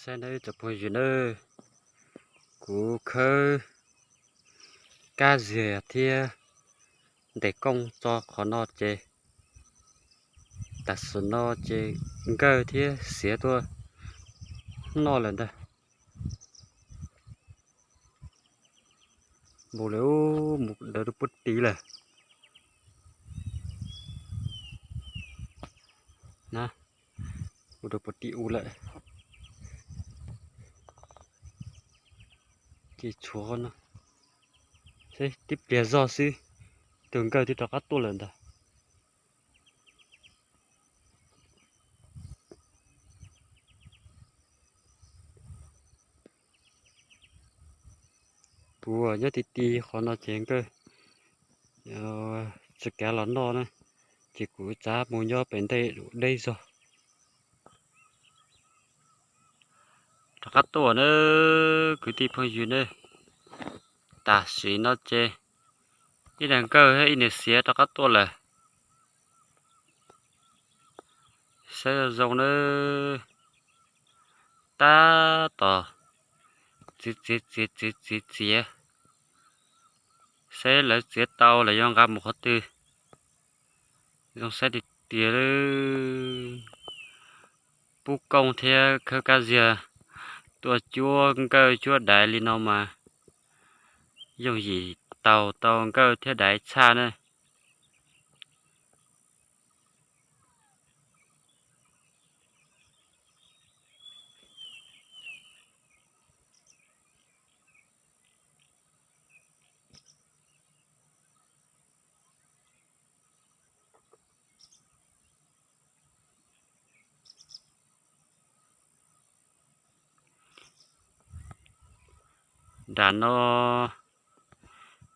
Saib nawb cov phooj ywg nawb, kuv khawb kab ziag thiab ntes kooj tso qhov no ces tam sim no ces nkawj thiab xiav tuaj noj lawm ntag. Mus lawm, mus dawv rau puag tim lawm na, mus rau puag tim u lawm. Ces tshuav no, tib pliag zog xwb, tus nkawj twb rov qab tuaj lawm ntag. Kuv nyob ti ti qhov no ces nkawj tsis kav los noj na, ces kuv txav mus nyob pem ntej deb zog. Rov qab tuaj na kwv tij phooj ywg na, tam sim no ces ib niag nkawj thiab ib niag xiav rov qab tuaj lawm. Saib zoo zoo na, tab tom txiav txiav txiav txiav txiav txiav, saib lawv txiav tau lawm yuav nqa mus qhov twg. Zoo saib tiag tiag li. Pub kooj thiab khawb kab ziag tuaj cuab nkawj cuab daiv li no mas yooj yim taug tau nkawj thiab daiv tshaj na. Nram no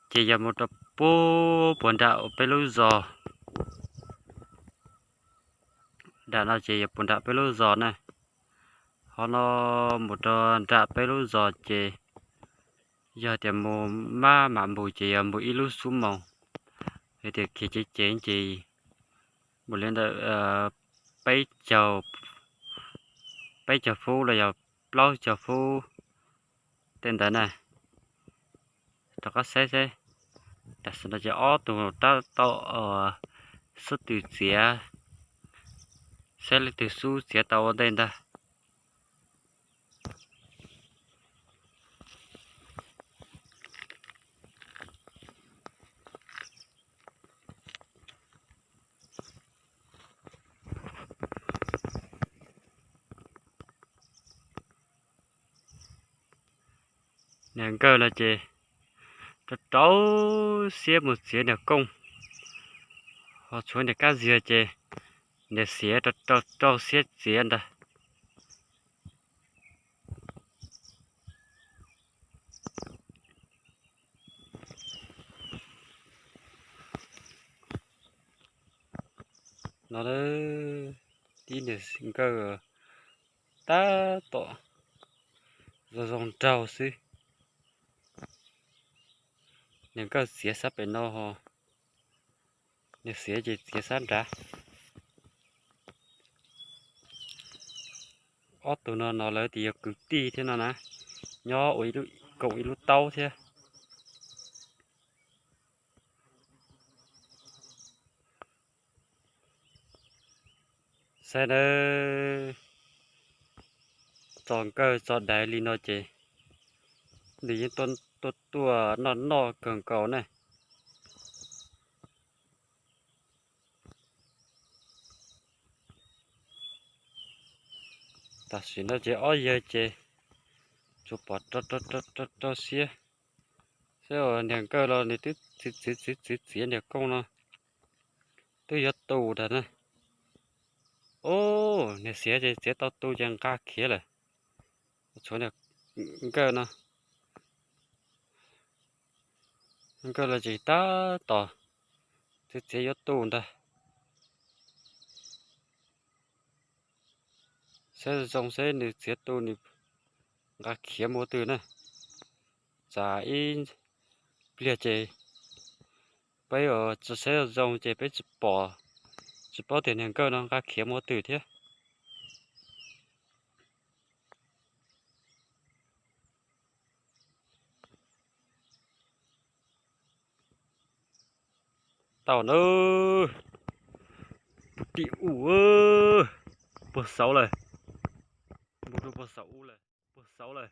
ces yog mus rau puag puag nram peb lub zos. Nram no ces yog puag nram peb lub zos na. Qhov no mus rau nram peb lub zos ces yog tias mus maj mam mus ces yog mus ib lub xuab moos. Yog tias khiav ceev ceev ces mus li ntawm peb caug, peb caug feeb los yog plaub caug feeb tej ntawd na. Rov qab saib seb, tam sim no ces ob tug tab tom xub twm txiav, saib leej twg xub txiav tau ua ntej ntag. Niag nkawj no ces rau rau siab mus txiav niag kooj, ho tshuav niag kab ziag ces niag xiav rau rau siab txiav ntag. No tib niag nkawj tab tom zoo zoo nraug xwb. Niag nkawj txiav sab pem no ho, niag xiav ces txiav sab nrad. Ob tug no no lawv tias yog kwv tij thiab no na, nyob ua koom ib lub taub thiab. Saib nawb, txo nkawj txo daiv li no ces nws yeej tuaj tuaj noj noj kawg nkaus ne. Tam sim no ces ob yawg ces tsuas pom rau rau siab. Saib niag nkawj los nws twb txiav txiav txiav txiav niag kooj no twb yuav tu ntag na. Ub, niag xiav ces txiav tau tu ces nqa khiav lawm. Tshuav niag nkawj no, nkawj los ces tab tom txiav txiav yuav tu ntag. Saib zoo seb nws txiav tu nws nqa khiav mus twg na. Tsam ib pliag ces peb tsis saib zoo ces peb tsis pom, tsis paub tias niag nkawj no nqa khiav mus twg thiab. Tau na, puag tim ub, puag saud lawm, mus rau puag saud ub lawm, puag saud lawm.